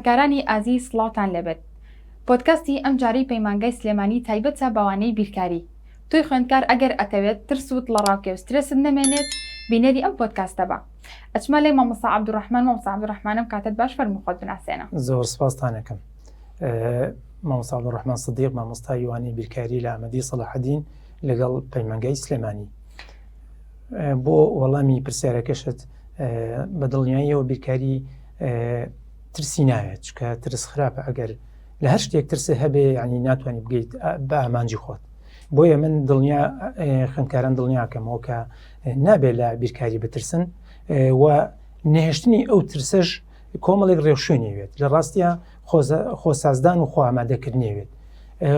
خوێندکارانی ئازیز سڵاوتان لێبێت پۆدکاستی ئەم جارەی پەیمانگای سلێمانی تایبەتە بە وانەی بیرکاری تۆی خوێندکار ئەگەر ئەتەوێت ترس و دڵەڕاوکێ و سترێست نەمێنێت بینەری ئەم پۆدکاستە بە ئەچمە لای مامۆستا عەبدولڕەحمان مامۆستا عەبدولڕەحمان ئەم کاتەت باش فەرموو خۆت بناسێنە. زۆر سپاستان ئەکەم مامۆستا عەبدولڕەحمان سدیق مامۆستای وانەی بیرکاری لە ئامەدی سەڵاحەدین لەگەڵ پەیمانگای سلێمانی بۆ وەڵامی پرسیارەکەشت بە دڵنیاییەوە بیرکاری ترسی ناوێت چکە ترس خراپە ئەگەر لە هەر شتێک ترسە هەبێ ینی ناتوانانی بگەیت بە ئامانجی خۆت بۆیە من دڵنیا خوێندکاران دڵنیاکەمەوە کە نابێت لە بیرکاری بترسن و نەهێشتنی ئەو ترسەش کۆمەڵێک ڕێوشوێنی وێت لە ڕاستە خۆسازدان و خۆ ئامادەکردنی وێت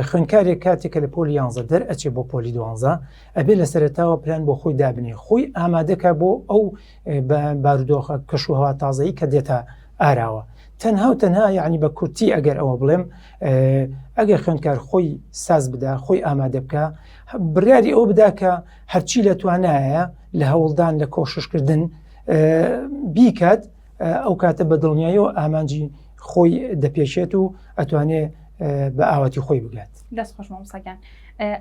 خوێندکارێک کاتێک کە لە پۆلی یانزە دەر ئەچێ بۆ پۆلی دوانزە ئەبێ لە سەرەتاوە پلان بۆ خۆی دابنێ خۆی ئامادەکە بۆ ئەو بارودۆخە کەش و هەوا تازەیی کە دێتە ئاراوە تەنها و تەنها یعنی بە کورتی ئەگەر ئەوە بڵێم ئەگەر خوێندکار خۆی ساز بدا خۆی ئامادە بکە بڕیاری ئەو بدا کە هەرچی لە توانایە لە هەوڵدان لە کۆششکردن بیکات ئەو کاتە بە دڵنیاییەوە ئامانجی خۆی دەپێشێت و ئەتوانێ بە ئاواتی خۆی بگات. دەست خۆش مامۆستا گیان.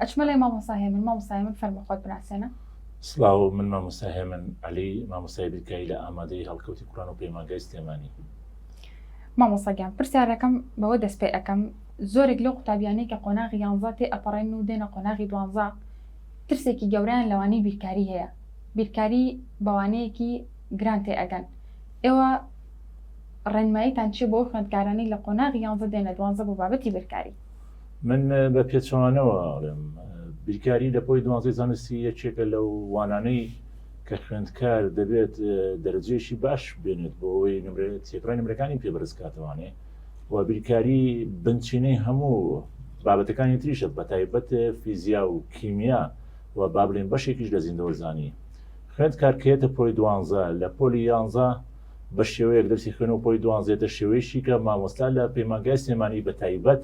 ئەچمە لای مامۆستا هێمن مامۆستا هێمن فەرموو خۆت بناسێنە. سڵاو من مامۆستا هێمن عەلی مامۆستای بیرکاری لە ئامادەیی هەڵکەوتی کوڕان و پەیمانگای سلێمانی. مامۆستا گیان پرسیارەکەم بەوە دەست پێ ئەکەم زۆرێک لەو قوتابیانەی کە قۆناغی یانزە تێ ئەپەڕێنن و دێنە قۆناغی دوانزە ترسێکی گەورەیان لەوانەی بیرکاری هەیە بیرکاری بەوانەیەکی گران تێ ئەگەن ئێوە ڕێنماییتان چیە بۆ ئەو خوێندکارانەی لە قۆناغی یانزە دێنە دوانزە بۆ بابەتی بیرکاری؟ من بە پێچەوانەوە ئەڵێم بیرکاری لە پۆلی دوانزەی زانستی یەکێکە لەو وانانەی کە خوێندکار دەبێت دەرەجەیەکی باش بێنێت بۆ ئەوەی نمرە تێکڕای نمرەکانی پێ بەرز کاتەوانێ و بیرکاری بنچینەی هەموو بابەتەکانی تریشە بە تایبەت فیزیا و کیمیا و با بڵێین بەشێکیش لە زیندەوەرزانی خوێندکار کە یەتە پۆلی دوانزە لە پۆلی یانزە بە شێوەیەک دەرسی خوێن و پۆلی دوانزێتە شێوەیەکی کە مامۆستا لە پەیمانگای سلێمانی بە تایبەت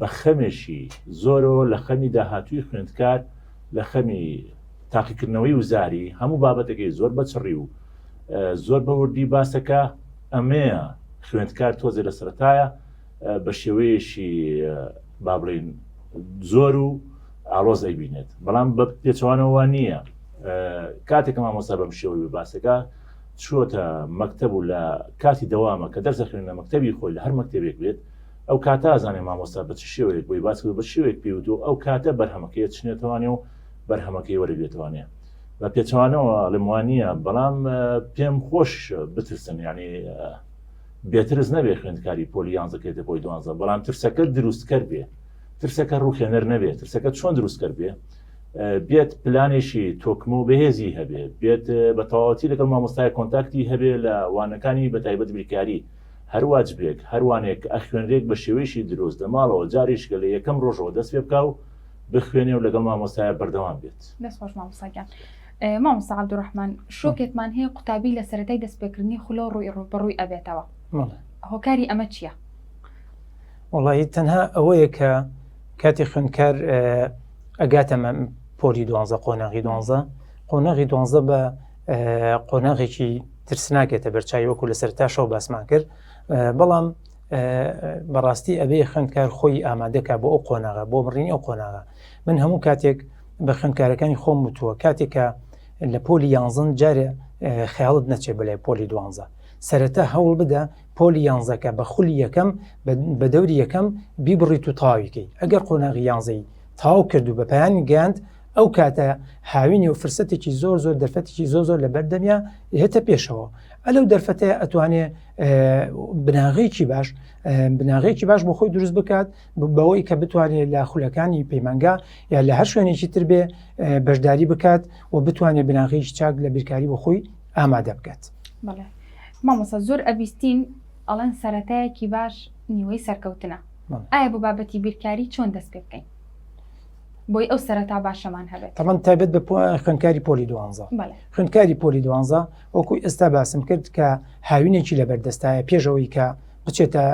بە خەمێکی زۆرەوە لە خەمی داهاتووی خوێندکار لە خەمی تاقیکردنەوەی وزاری هەموو بابەتەکەی زۆر بە چڕی و زۆر بە وردی باسەکە ئەمەیە خوێندکار تۆزێ لە سەرەتایە بە شێوەیەکی با بڵین زۆر و ئاڵۆز ئەیبینێت بەڵام بە پێچەوانەوە نییە کاتێک کە مامۆستا بەم شێوەی باسەکە چۆتە مەکتەب و لە کاتی دەوامە کە دەرسە خوێن لە مەکتەبی خۆی لە هەر مەکتەبێک بێت ئەو کاتە ئازانێ مامۆستا بە چ شێوەیەک بۆی باس کرد بە شێوەیەک پێی وتووە ئەو کاتە بەرهەمەکەی چنێتەوانێ و بەرهەمەکەی وەرەگرێتەوانێ بە پێچەوانەوە ئەڵێم وانییە بەڵام پێم خۆش بترسن یعنی بێترس نەبێ خوێندکاری پۆلی یانزە کێتە پۆلی دوانزە بەڵام ترسەکە دروستکەر بێ ترسەکە ڕوخێنەر نەبێ ترسەکە چۆن دروستکەر بێ بێت پلانێکی تۆکمە و بەهێزی هەبێ بێت بە تەواوەتی لەگەڵ مامۆستای contact ی هەبێ لە وانەکانی بە تایبەت بیرکاری هەر واجبێک هەر وانەیەک ئەخوێنرێک بە شێوەیەکی دروست لە ماڵەوە جارێکیکە لە یەکەم ڕۆژەوە دەست پێ بکا و بخوێنێ و لەگەڵ مامۆستایە بەردەوام بێت. دەست خۆش مامۆستا گیان. مامۆستا عەبدولڕەحمان شۆکێکمان هەیە قوتابی لە سەرەتای دەستپێکردنی خولەوە ڕووی ڕووبەڕووی ئەبێتەوە هۆکاری ئەمە چییە؟ وەڵی تەنها ئەوەیە کە کاتی خوێندکار ئەگاتە پۆلی دوانزە قۆناغی دوانزە قۆناغی دوانزە بە قۆناغێکی ترسناکێتە بەرچوی وەکو لە سەرتاشەوە باسمان کرد بەڵام بەڕاستی ئەبێ خوێندکار خۆی ئامادەکە بۆ ئەو قۆناغە بۆ بڕینی ئەو قۆناغە من هەموو کاتێک بە خوێندکارەکانی خۆم وتووە کاتێک کە لە پۆلی یانزن جارێ خەیاڵت نەچێ بەلای پۆلی دوانزە سەرەتا هەوڵ بدە پۆلی یانزەکە بە خولی یەکەم بە دەوری یەکەم بیبڕیت و تەواویکەی ئەگەر قۆناغی یانزەی تەواو کرد و بە پایانی گەیاند ئەو کاتە هاوینی و فرسەتێکی زۆر زۆر دەرفەتێکی زۆر زۆر لە بەردەمیا هێتە پێشەوە ئەلەو دەرفەتەیە ئەتوانێ بناغەیەکی باش بناغەیەکی باش بۆ خۆی دروست بکات بەوەی کە بتوانێت لە خولەکانی پەیمانگا یا لە هەر شوێنێکی تر بێ بەشداری بکات و بتوانێت بناغەیەکی چاک لە بیرکاری بۆ خۆی ئامادە بکات. بەڵێ مامۆستا زۆر ئەبیستین ئەڵێن سەرەتایەکی باش نیوەی سەرکەوتنە ئایا بۆ بابەتی بیرکاری چۆن دەست پێ بکەین بۆی ئەو سەرەتا باشەمان هەبێت تەمان تایبەت بە خوێندکاری پۆلی دوانزە خوێندکاری پۆلی دوانزە وەکو ئێستا باسم کرد کە هاوینێکی لە بەردەستایە پێشەوەی کە بچێتە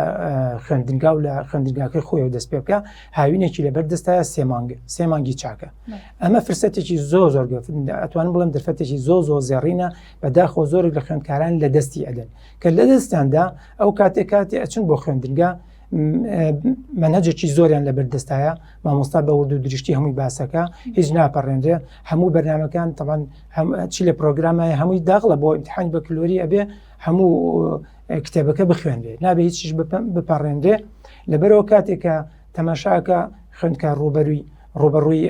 خوێندنگا و لە خوێندنگاکەی خۆی دەست پێ بکە هاوینێکی لەبەر دەستایە سێ مانگ سێ مانگی چاکە ئەمە فرسەتێکی زۆر زۆر ئەتوانم بڵێم دەرفەتێکی زۆ زۆ زێڕینە بەداخۆ زۆرێک لە خوێندکاران لە دەستی ئەدەن کە لە دەستیاندا ئەو کاتێک کاتێ ئەچن بۆ خوێندنگا مەنهەجێکی زۆریان لە بەردەستایە مامۆستا بە ورد و درشتی هەمووی باسەکە هیچ ناپەڕێنرێ هەموو بەرنمەکان تەمان چی لە پرۆگرامای هەمووی داغڵە بۆ ئیمتحانی بەکلۆری ئەبێ هەموو کتێبەکە بخوێنرێ نابێ هیچیش بپەڕێنرێ لەبەرەوە کاتێکە تەماشاکە خوێندکار ڕوبەروی ڕوبەڕووی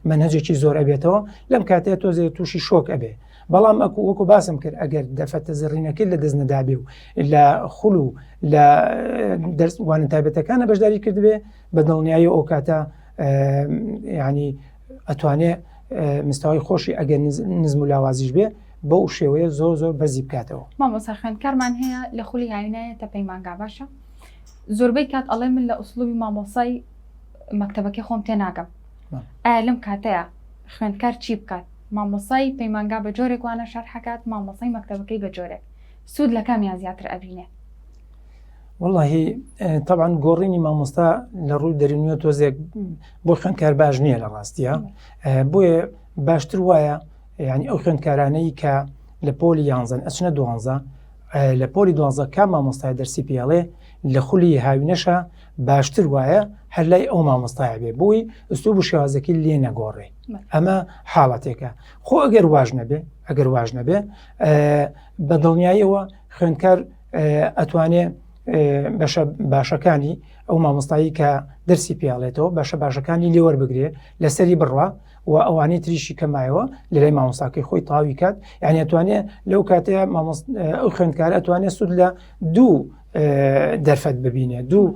مەنهەجێکی زۆر ئەبێتەوە لەم کاتەیە تۆزێ تووشی شۆک ئەبێ بەڵام ئەکو وەکو باسم کرد ئەگەر دەرفەتە زڕینەکەی لە دەست نەدابێ و لە خول و لە دەرس وانە تایبەتەکانە بەشداری کردبێ بە دڵنیایی ئەو کاتە ینی ئەتوانێ مستەوای خۆشی ئەگەر نزم و لاوازیش بێ بەو شێوەیە زۆر زۆر بەرزی بکاتەوە. مامۆستا خوێندکارمان هەیە لە خولی هاوینایەتە پەیمانگا باشە زۆربەی کات ئەڵێ من لە ئوسلوبی مامۆسای مەکتەبەکەی خۆم تێناگەم ئایا لەم کاتەیە خوێندکار چی بکات مامۆسای پەیمانگا بە جۆرێک وانە شەرحەکات مامۆسای مەکتەبەکەی بە جۆرێک سوود لە کامیان زیاتر ئەبینێ؟ وەڵاهی تەبعەن گۆڕینی مامۆستا لە ڕووی دەرونیە تۆزێک بۆ خوێندکار باش نییە لە ڕاستیە بۆیە باشتر وایە یعنی ئەو خوێندکارانەی کە لە پۆلی یانزەن ئەچنە دوانزە لە پۆلی دوانزە کام مامۆستای دەرسی پێڵێ لە خولی هاوینەشە باشتر وایە هەر لای ئەو مامۆستایە بێ بۆی ئوسلوب و شێوازەکەی لێ نەگۆڕێ ئەمە حاڵەتێکە خۆ ئەگەر واش نەبێ ئەگەر واش نەبێ بە دڵنیاییەوە خوێندکار ئەتوانێ بەشە باشەکانی ئەو مامۆستایی کە دەرسی پێڵێتەوە بەشە باشەکانی لێوەربگرێ لەسەری بڕوا و ئەوانەی تریشی کەمایەوە لەلای مامۆستاکەی خۆی تاوی کات یعنی ئەتوانێ لەو کاتەیە ئەو خوێندکار ئەتوانێت سوود لە دوو دەرفەت ببینێ دوو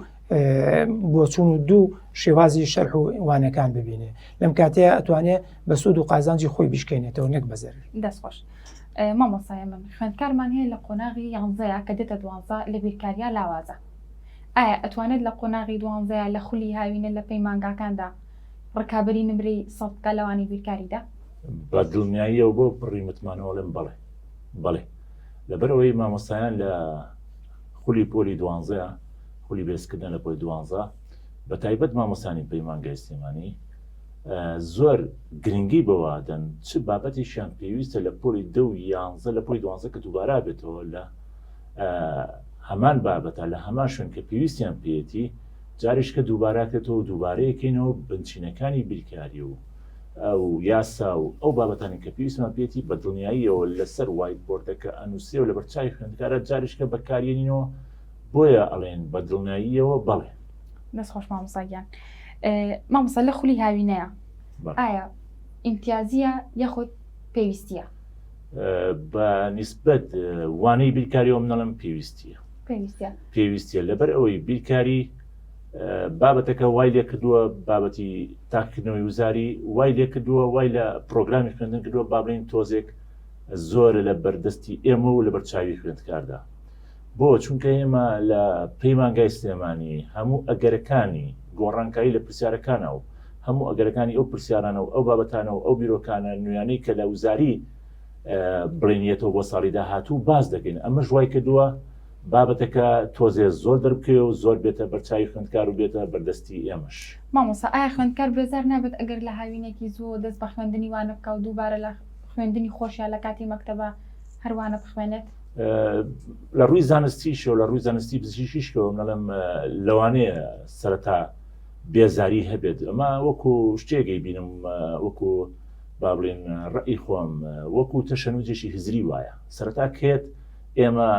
بۆچون و دوو شێوازی شەرح و وانەکان ببینێ لەم کاتەیە ئەتوانێ بە سوود و قازانجی خۆی بیشکێنێتەوە نەک بەزەر دەستخۆش مامۆستای من خوێندکارمان هەیە لە قۆناغی یانزەیە کە دێتە دوانزە لە بیرکاریا لاوازە ئایا ئەتوانێت لە قۆناغی دوانزەیە لە خولی هاوینە لە پەیمانگاکاندا ڕکابەری نمرەی سەد بکا لە وانەی بیرکاریدا؟ بە دڵنیاییەوە بۆ پڕی متمانەوە ئەڵێم بەڵێ بەڵێ لەبەرئەوەی مامۆستایان لە خولی پۆلی دوانزە خولی بێزکردنە لە پۆلی دوانزە بە تایبەت مامۆستانی پەیمانگای سلێمانی زۆر گرنگی بەوە دەن چ بابەتێکیان پێویستە لە پۆلی دە و یانزە لە پۆلی دوانزە کە دووبارە بێتەوە لە هەمان بابەتە لە هەمان شوێن کە پێویستیان پێیەتی جاریش کە دووباراکرێتەوە و دووبارەیەکەینەوە بنچینەکانی بیرکاری و ئەو یاسا و ئەو بابەتانی کە پێویستمان پێیەتی بە دڵنیاییەوە لەسەر whiteboard ەکە ئەنووسرێ و لەبەرچاوی خوێندکارە جاریشکە بەکاریێنینەوە بۆیە ئەڵێن بە دڵنیاییەوە بەڵێ. دەست خۆش مامۆستا گیان. مامۆستا لە خولی هاوینەیە ئایا ئیمتیازیە یاخود پێویستیە؟ بە نیسبەت وانەی بیرکاریەوە من ئەڵێم پێویستیە. پێویستە پێویستە لەبەر ئەوەی بیرکاری بابەتەکە وای لێ کردووە بابەتی تاقیکردنەوەی وزاری وای لێ کردووە وای لە پرۆگرامی خوێندن کردووە با بڵێین تۆزێک زۆرە لە بەردەستی ئێمە و لە بەرچاوی خوێندکاردا بۆ چونکە ئێمە لە پەیمانگای سلێمانی هەموو ئەگەرەکانی گۆڕانکاری لە پرسیارەکانە و هەموو ئەگەرەکانی ئەو پرسیارانە و ئەو بابەتانە و ئەو بیرۆکانە نوێیانەی کە لە وزاری بڵێنیەتەوە بۆ ساڵی داهاتوو باس دەکەین ئەمەش وای کردووە بابەتەکە تۆزێ زۆر دەربکەوێ و زۆر بێتە بەرچاوی خوێندکار و بێتە بەردەستی ئێمەش. مامۆستا ئایا خوێندکار بێزار نابێت ئەگەر لە هاوینێکی زووەوە دەست بە خوێندنی وانە بکا و دووبارە لە خوێندنی خۆشیا لە کاتی مەکتەبا هەر وانە بخوێنێت؟ لە ڕووی زانستیشەوە لە ڕووی زانستی پزیشکیشەوە من ئەڵێم لەوانەیە سەرەتا بێزاری هەبێت ئەمە وەکو شتێک ئەیبینم وەکو با بڵێن ڕەئی خۆم وەکو تەشەنوجێکی هزری وایە سەرەتا کێت ئێمە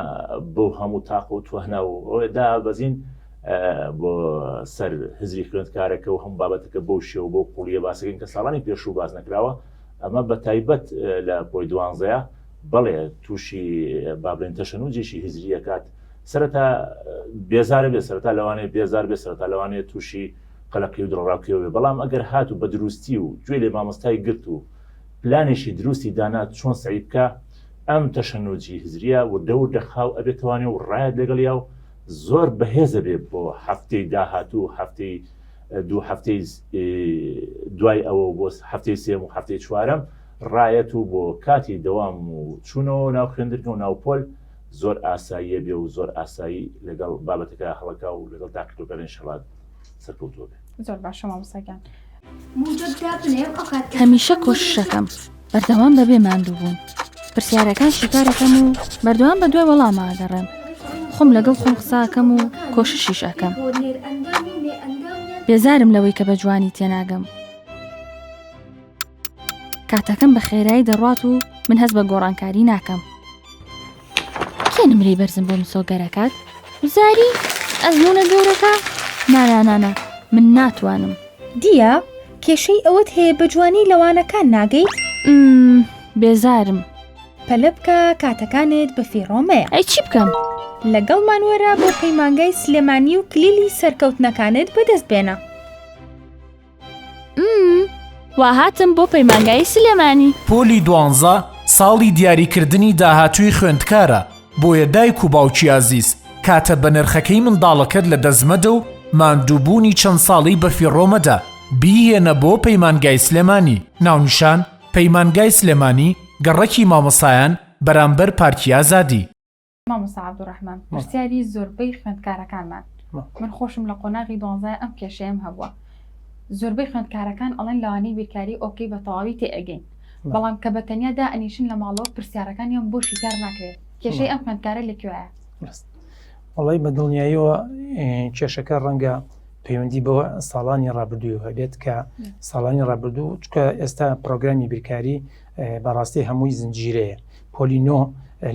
بەو هەموو تاقە و توانا و ئەوێ دابەزین بۆ سەر هزری خوێندکارەکە و هەم بابەتەکە بەو شێوە بۆ قوڵیە باسەکەین کە ساڵانی پێشوو باس نەکراوە ئەمە بە تایبەت لە پۆی دوانزەیە بەڵێ تووشی با بڵێن تەشەنوجێکی هزریەکات سەرەتا بێزارە بێ سەرەتا لەوانەیە بێزار بێ سەرەتا لەوانەیە تووشی قەلەقی و دڵەڕاوکێوە بێ، بەڵام ئەگەر هاتوو بە دروستی و گوێی لە مامۆستای گرت و پلانێکی دروستی دانا چۆن سەعی بکا ئەم تەشەنوجی هزریە وردە وردە خاو ئەبێتەوانێ و ڕایەت لەگەڵیا و زۆر بەهێز ئەبێ بۆ هەفتەی داهاتوو و هەفتەی دوو هەفتەی دوای ئەوە و بۆ هەفتەی سێم و هەفتەی چوارەم ڕایەت و بۆ کاتی دەوام و چوونەوە ناو خوێندنگە و ناو پۆل. زۆر ئاساییە بێ و زۆر ئاسایی لەگەڵ بابەتەکە هەڵەکا و لەگەڵ تاقیکردنەوەکان ئینشەڵا سەرکەوتووە بێ. زۆر باشە مامۆستا گیان. هەمیشە کۆششەکەم بەردەوام بەبێ ماندووبوون پرسیارەکان شیکارەکەم و بەردەوام بە دوای وەڵاما ئەگەڕێم خۆم لەگەڵ خۆم قساکەم و کۆششیش ئەکەم بێزارم لەوەی کە بە جوانی تێناگەم کاتەکەم بە خێرایی دەڕوات و من هەست بە گۆڕانکاری ناکەم کێ نمرەی بەرزم بۆ مسۆگەرەکات وزاری ئەزمونە گەورەکە نانانانە من ناتوانم دیە کێشەی ئەوەت هەیە بە جوانی لەوانەکان ناگەیت؟ بێزارم. پەلە بکە کاتەکانت بە فیڕۆ مەیە. ئەی چی بکەم؟ لەگەڵمان وەرە بۆ پەیمانگای سلێمانی و کلیلی سەرکەوتنەکانت بەدەست بێنە. ئمم وا هاتم بۆ پەیمانگای سلێمانی. پۆلی دوانزە ساڵی دیاریکردنی داهاتووی خوێندکارە، بۆیە دایک و باوکی ئازیز کاتە بەنرخەکەی منداڵەکەت لەدەست مەدە و ماندووبوونی چەند ساڵەی بەفیڕۆ مەدە، بیهێنە بۆ پەیمانگای سلێمانی. ناونیشان، پەیمانگای سلێمانی، گەڕەکی مامۆستایان، بەرامبەر پارکی ئازادی. مامۆستا عەبدولڕەحمان پرسیاری زۆربەی خوێندکارەکانمان من خۆشم لە قۆناغی دوانزای ئەم کێشەیەم هەبووە زۆربەی خوێندکارەکان ئەڵێن لەوانەی بیرکاری okay بە تەواوی تێ ئەگەین بەڵام کە بە تەنیا دا ئەنیشن لە ماڵەوە پرسیارەکانیان بۆ شیکار ناکرێت کێشەی ئەم خوێندکارە لە کوێیە؟ وەڵی بە دڵنیاییەوە کێشەکە ڕەنگە پەیوەندی بەوە ساڵانی ڕابردووی هەبێت کە ساڵانی ڕابردوو چکە ئێستا پرۆگرامی بیرکاری بەڕاستی هەمووی زنجیرەیە پۆلی نۆ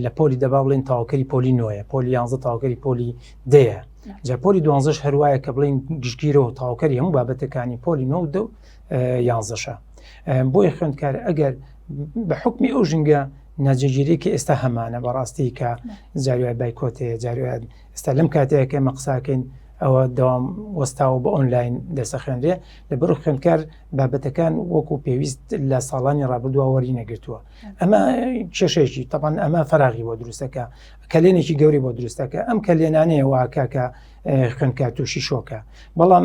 لە پۆلی دەبا بڵێن تاوکەری پۆلی نۆیە پۆلی یانزە تاوکەری پۆلی دەیە جا پۆلی دوانزەش هەروایە کە بڵین گشتگیرەوە تاوکەری هەموو بابەتەکانی پۆلی نۆ دە یانزەشە بۆیە خوێندکار ئەگەر بە حکمی ئەو ژینگە ناجێگیری کە ئێستا هەمانە بەڕاستی کە جاروای بایکۆتەیە جاروای ئێستا لەم کاتەیە کە ئێمە قساکەین ئەوە دەوام وەستاوە بە ئۆنلاین دەرسەخوێنرێ لەبەر خوێندکار بابەتەکان وەکو پێویست لە ساڵانی ڕابردووە وەری نەگرتووە ئەمە کێشەیەکی تەبان ئەمە فراغی بۆ دروستەکە کەلێنێکی گەوری بۆ دروستەکە ئەم کەلێنانەیە واکە کە خوێندکار تووشی شۆکە بەڵام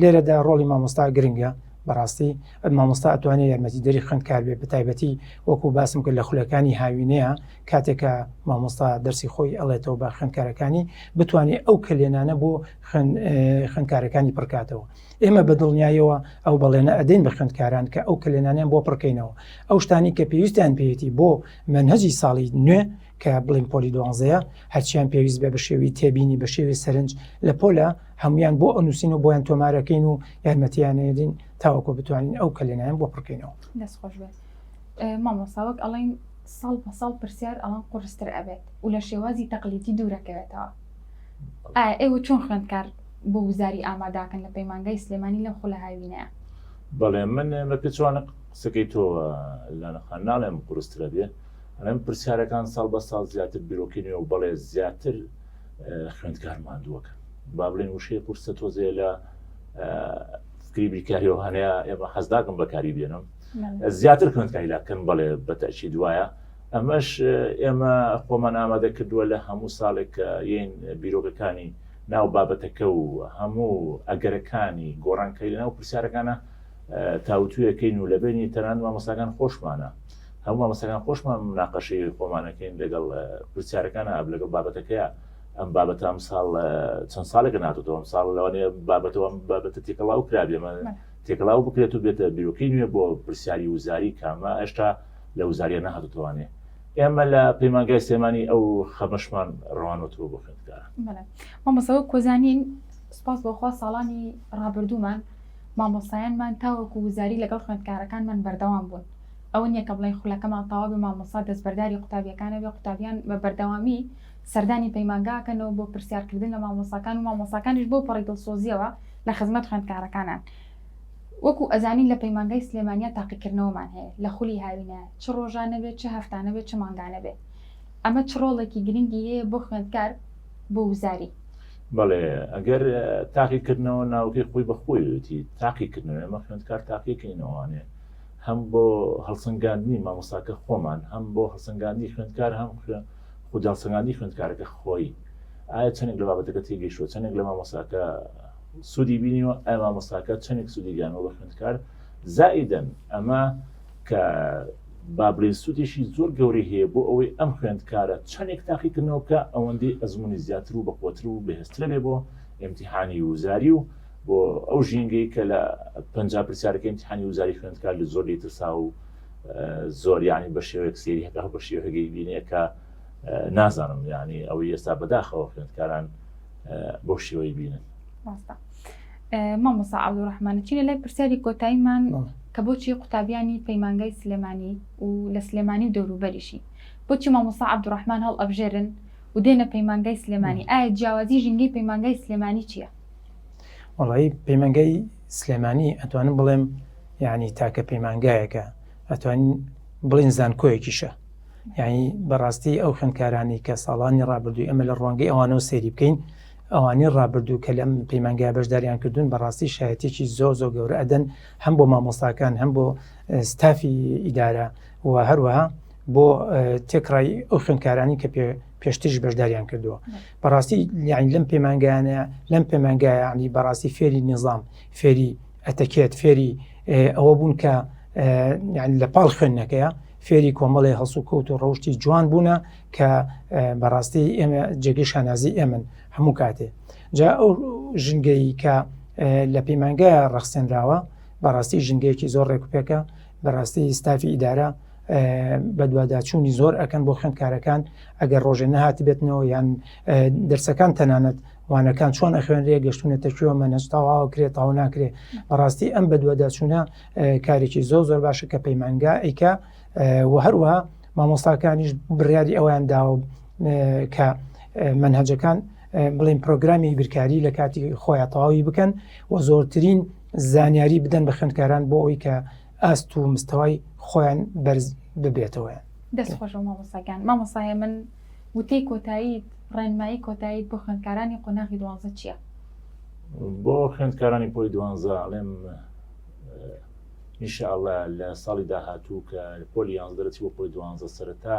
لێرەدا ڕۆڵی مامۆستا گرنگە بەڕاستی مامۆستا ئەتوانێت یارمەتی دەری خوێندکار بێ بەتایبەتی وەکو باسم کرد لە خولەکانی هاوینەیە کاتێک کە مامۆستا دەرسی خۆی ئەڵێتەوە بە خوێندکارەکانی بتوانێت ئەو کەلێنانە بۆ خوێندکارەکانی پڕکاتەوە ئێمە بە دڵنیایەوە ئەو بەڵێنە ئەدەین بە خوێندکاران کە ئەو کەلێنانیان بۆ پڕکەینەوە ئەو شتانی کە پێویستیان پێیەتی بۆ مەنهەجی ساڵی نوێ کە بڵین پۆلی دوانزەیە هەرچیان پێویست بێ بە شێوی تێبینی بە شێوی سەرنج لە پۆلە هەمویان بۆ ئەنووسین و بۆیان تۆمارەکەین و یارمەتیانێدین تاوەکو بتوانین ئەو کەلێنیان بۆ پڕکەینەوە. دەست خۆش بێت مامۆستا وەک ئەڵێن ساڵ بە ساڵ پرسیار ئەڵان قورستر ئەبێت و لە شێوازی تەقلیدی دوورەکەوێتەوە ئایا ئێوە چۆن خوێندکار بۆ وزاری ئاماداکەن لە پەیمانگای سلێمانی لەم خولە هاوینەیە؟ بەڵێ من بە پێچەوانە قسەکەی تۆ لانەخان ناڵێم قورسترە بێ ئەڵێم پرسیارەکان ساڵ بە ساڵ زیاتر بیرۆکی نوێ و بەڵێ زیاتر خوێندکار ماندووەکە با بڵێن وشەی قورسە تۆزێ لە فکری بیرکاریەوە هەنەیە ئێمە حەز ناکەم بەکاری بێنم زیاتر خوێندکاری لاکەن بەڵێ بەتەچی دوایە ئەمەش ئێمە خۆمان ئامادە کردووە لە هەموو ساڵێک کە یین بیرۆکەکانی ناو بابەتەکە و هەموو ئەگەرەکانی گۆڕانکاری لە ناو پرسیارەکانە تاوتوێکەین و لەبینی تەنان مامۆستاکان خۆشمانە هەموو مامۆستاکان خۆشمان مناقەشەی خۆمانەکەین لەگەڵ پرسیارەکانە ئەب لەگەڵ بابەتەکەیە ئەم بابەتە ئەم ساڵ چەند ساڵێکە ناتۆتەوە ئەم ساڵ لەوانەیە بابەتەوە ئەم بابەتە تێکەڵاو کرابێ تێکەڵاو بکرێت و بێتە بیرۆکەی نوێ بۆ پرسیاری وزاری کامە هێشتا لە وزاریە نەهاتوتوانێ ئێمە لە پەیمانگای سلێمانی ئەو خەمەشمان ڕەوانەوەتەوە بۆ خوێندکاران. مامۆستا وەک کۆزانین سوپاس بۆ خوا ساڵانی ڕابردوومان مامۆستایانمان تاوەکو وزاری لەگەڵ خوێندکارەکانمان بەردەوام بوون ئەوە نییە کە بڵێن خولەکەمان تەواو بێ مامۆستا دەستبەرداری قوتابیەکانە بێ قوتابیان بە بەردەوامی سەردانی پەیمانگاکەنەوە بۆ پرسیارکردن لە مامۆستاکان و مامۆستاکانیش بۆ پەڕی دڵسۆزیەوە لە خزمەت خوێندکارەکانان وەکو ئەزانین لە پەیمانگای سلێمانیا تاقیکردنەوەمان هەیە لە خولی هاوینە چ ڕۆژانە بێت چ هەفتانە بێت چ مانگانە بێت ئەمە چ ڕۆڵێکی گرنگی هەیە بۆ خوێندکار بۆ وزاری؟ بەڵێ ئەگەر تاقیکردنەوە ناوکەی خۆی بە خۆیەتی تاقیکردنەوە ئێمە خوێندکار تاقیکەینەوانێ هەم بۆ هەڵسەنگاندنی مامۆستاکە خۆمان هەم بۆ هەڵسەنگاندنی خوێندکار هەم خودی هەڵسەنگاندنی خوێندکارەکە خۆی ئایا چەندێک لە بابەتەکە تێگەیشتووە چەندێک لە مامۆستاکە سوودی بینیوە ئایا مامۆستاکە چەندێک سوودی گەیاندووە بە خوێندکار زائیدەن ئەمە کە. با بڵێین سوودێکی زۆر گەورەی هەیە بۆ ئەوەی ئەم خوێندکارە چەندێک تاقیکردنەوە بکە ئەوەندەی ئەزموونی زیاتر و بەقوەتر و بەهێزترە بێ بۆ ئیمتیحانی وزاری و بۆ ئەو ژینگەی کە لە 50 پرسیارەکە ئیمتیحانی وزاری خوێندکار لە زۆر لێ ترسا و زۆر یعنی بە شێوەیەک سێری هەکە بە شێوەیەکی بینێ کە نازانم یعنی ئەوەی ئێستا بەداخەوە خوێندکاران بۆ شێوەی بینن. ڕاستە مامۆستا عەبدولڕەحمان چینە لای پرسیاری کۆتاییمان کە بۆچی قوتابیانی پەیمانگای سلێمانی و لە سلێمانی و دەوروبەریشی بۆچی مامۆستا عەبدولڕەحمان هەڵئەبژێرن و دێنە پەیمانگای سلێمانی ئایا جیاوازی ژینگەی پەیمانگای سلێمانی چییە؟ وەڵی پەیمانگای سلێمانی ئەتوانم بڵێم یعنی تاکە پەیمانگایەکە ئەتوانین بڵین زانکۆیەکیشە یعنی بەڕاستی ئەو خوێندکارانی کە ساڵانی ڕابردوو ئەمە لە ڕوانگەی ئەوانەوە سەیری بکەین ئەوانەی ڕابردوو کە لەم پەیمانگایە بەشداریان کردوون بەڕاستی شایەتێکی زۆر زۆر گەورە ئەدەن هەم بۆ مامۆستاکان هەم بۆ ستافی ئیدارە و هەروەها بۆ تێکڕای ئەو خوێندکارانی کە پێ پێشتریش بەشداریان کردووە بەڕاستی یعنی لەم پەیمانگایانە لەم پەیمانگایە ینی بەڕاستی فێری نظام فێری ئەتەکێت فێری ئەوە بوون کە یعنی لە پاڵ خوێندنەکەیە فێری کۆمەڵی هەڵسوکەوت و ڕەوشی جوان بوونە کە بەڕاستی ئێمە جێگەی شانازی ئێمن هەموو کاتێ جا ئەو ژینگەی کە لە پەیمانگایە ڕەخسێنراوە بەڕاستی ژینگەیەکی زۆر ڕێکوپێکە بەڕاستی ستافی ئیدارە بەدواداچوونی زۆر ئەکەن بۆ خوێندکارەکان ئەگەر ڕۆژێ نەهاتبێتنەوە یان دەرسەکان تەنانەت وانەکان چۆن ئەخوێنرێ گەشتونەتە کوێ مەنهەج تەواو کرێ تەواو ناکرێ بەڕاستی ئەم بەدواداچوونە کارێکی زۆر زۆر باشە کە پەیمانگا ئەیکا و هەروەها مامۆستاکانیش بڕیاری ئەویان داوە کە مەنهەجەکان بڵین پرۆگرامی بیرکاری لە کاتی خۆیان تەواوی بکەن و زۆرترین زانیاری بدەن بە خوێندکاران بۆ ئەوی کە ئاست و مستەوای خۆیان بەرز ببێتەوە. دەست خۆش مامۆستاگیان مامۆستای من وتەی کۆتاییت ڕێنمایی کۆتاییت بۆ خوێندکارانی قۆناغی دوانزە چییە؟ بۆ خوێندکارانی پۆلی دوانزە ئەڵێم ئینشاءاللە لە ساڵی داهاتوو کە پۆلی یانزە دەرەچی بۆ پۆلی دوانزە سەرەتا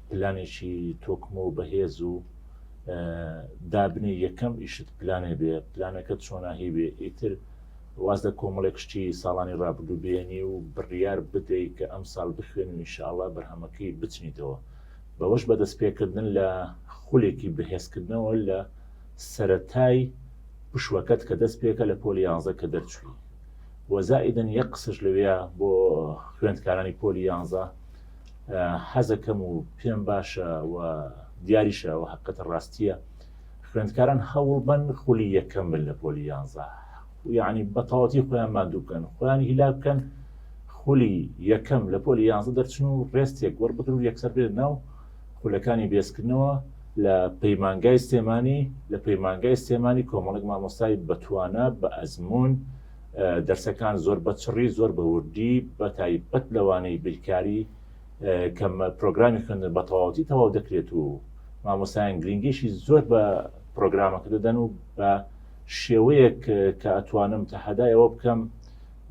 پلانێکی تۆکمە و بەهێز و دابنێ یەکەم ئیشت پلانێ بێ پلانەکە چۆناهی بێ ئیتر واز لە کۆمەڵێک شتی ساڵانی ڕابردوو بێنی و بڕیار بدەیت کە ئەم ساڵ بخوێن و ئینشاءاللە بەرهەمەکەی بچنیتەوە بەوەش بە دەستپێکردن لە خولێکی بەهێزکردنەوە لە سەرەتای پشوەکەت کە دەست پێکە لە پۆلی یانزە کە دەرچووی وە زائیدەن یەک قسەش لەوێیا بۆ خوێندکارانی پۆلی یانزە حەزەکەم و پێم باشە و دیاریشە و حقەتە ڕاستیە خوێندکاران هەوڵ بن خولی یەکەم بن لە پۆلی یانزە یعنی بە تەواوەتی خۆیان ماندوو بکەن خۆیان هیلاک بکەن خولی یەکەم لە پۆلی یانزە دەرچن و ڕێستێک وەربگرن و یەکسەر بێن ناو خولەکانی بێزکردنەوە لە پەیمانگای سلێمانی لە پەیمانگای سلێمانی کۆمەڵێک مامۆستای بەتوانا بە ئەزموون دەرسەکان زۆر بە چڕی زۆر بە وردی بە تایبەت لەوانەی بیرکاری کە پرۆگرامی خوێندن بە تەواوەتی تەواو دەکرێت و مامۆستایان گرنگیشی زۆر بە پرۆگرامەکە دەدەن و بە شێوەیەک کە ئەتوانم تەحەدای ئەوە بکەم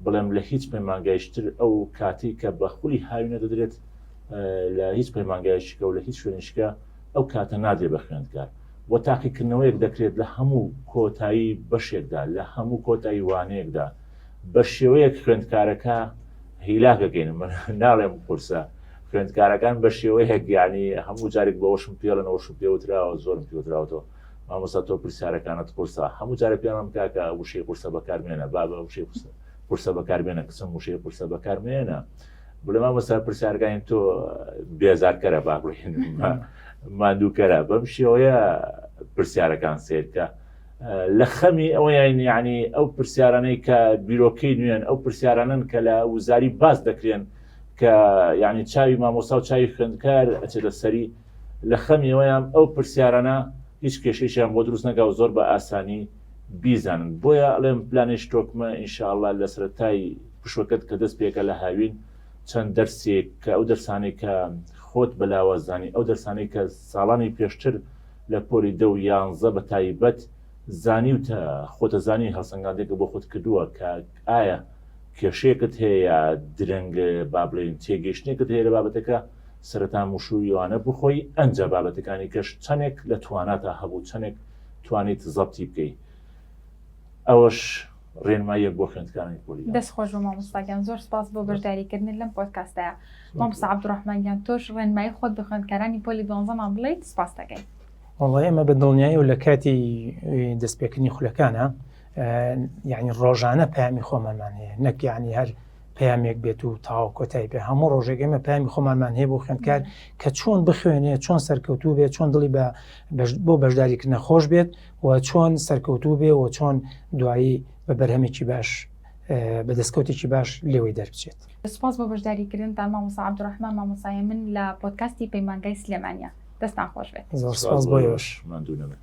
بڵێم لە هیچ پەیمانگایشتر ئەو کاتی کە بە خولی هاوینە دەدرێت لە هیچ پەیمانگایشکە و لە هیچ شوێنیشکە ئەو کاتە نادرێت بە خوێندکار و تاقیکردنەوەیەک دەکرێت لە هەموو کۆتایی بەشێکدا لە هەموو کۆتایی وانەیەکدا بە شێوەیەک خوێندکارەکە هیلاکەکەین من ناڵێم قورسە خوێندکارەکان بە شێوەیەک یعنی هەموو جارێک بەوەشم پێڵنەوەشم پێوتراوە زۆرم پێوتراوەتەوە مامۆستا تۆ پرسیارەکانت قورسە هەموو جارێک پێڵم کاکە وشەی قورسە بەکارمێنە بابە وشەی قورسە بەکارمێنە کچم وشەی قورسە بەکارمێنە بڵێ مامۆستا پرسیارەکانی تۆ بێزارکەرە با بڵێن ماندووکەرە بەم شێوەیە پرسیارەکان سیرکە لە خەمی ئەوەیان یعنی ئەو پرسیارانەی کە بیرۆکەی نوێن ئەو پرسیارانن کە لە وزاری باس دەکرێن کە یعنی چاوی مامۆسا و چاوی خوێندکار ئەچێتە سەری لە خەمی ئەوەیان ئەو پرسیارانە هیچ کێشەیشیان بۆ دروست نەکا و زۆر بە ئاسانی بیزانن بۆیە ئەڵێم پلانێش تۆکمە ئینشاءاللە لە سەرەتای پشوەکەت کە دەست پێکە لە هاوین چەند دەرسێک کە ئەو دەرسانەی کە خۆت بە لاواز زانی ئەو دەرسانەی کە ساڵانی پێشتر لە پۆلی دە و یانزە بە تایبەت زانیوتە خۆتە زانی هەڵسەنگاندێکە بۆ خۆت کردووە کە ئایا کێشەیەکت هەیە یا درەنگ با بڵێین تێگەیشتنێکت هەیە لە بابەتەکە سەرەتا موشووی ئەوانە بخۆی ئەنجا بابەتەکانی کەش چەندێک لە تواناتا هەبوو چەندێک توانیت زەبتی بکەی ئەوەش. ڕێنماییەک بۆ خوێندکارانی پۆلی. دەست خۆش بۆ مامۆستا گیان زۆر سپاس بۆ بەشداریکردنت لەم پۆدکاستەیا. مامۆستا عەبدوڕەحمان گیان تۆش ڕێنمایی خۆت بە خوێندکارانی پۆلی دوانزەمان بڵێیت سپاست دەکەین. وەڵای ئێمە بە دڵنیایی و لە کاتی دەستپێکردنی خولەکانە یعنی ڕۆژانە پەیامی خۆمانمان هەیە نەک یعنی هەر پەیامێک بێت و تاو کۆتایی پێ هەموو ڕۆژێک ئێمە پەیامی خۆمانمان هەیە بۆ خوێندکار کە چۆن بخوێنێ چۆن سەرکەوتوو بێت چۆن دڵی بە بۆ بەشداریکردنە خۆش بێت و چۆن سەرکەوتوو بێ و چۆن دوایی بە بەرهەمێکی باش بە دەستکەوتێکی باش لێوەی دەربچێت. سوپاس بۆ بەشداریکردنتان مامۆستا عەبدولڕەحمان مامۆستا هێمن لە پۆدکاستی پەیمانگای سلێمانیە. دەستان خۆش بێت. زۆر سوپاس بۆ ئێوەش. ماندوو نەبن.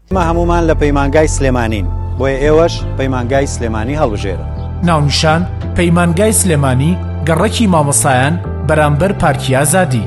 ئێمە هەموومان لە پەیمانگای سلێمانین، بۆیە ئێوەش پەیمانگای سلێمانی هەڵبژێرن. ناونیشان، پەیمانگای سلێمانی، گەڕەکی مامۆستایان، بەرامبەر پارکی ئازادی.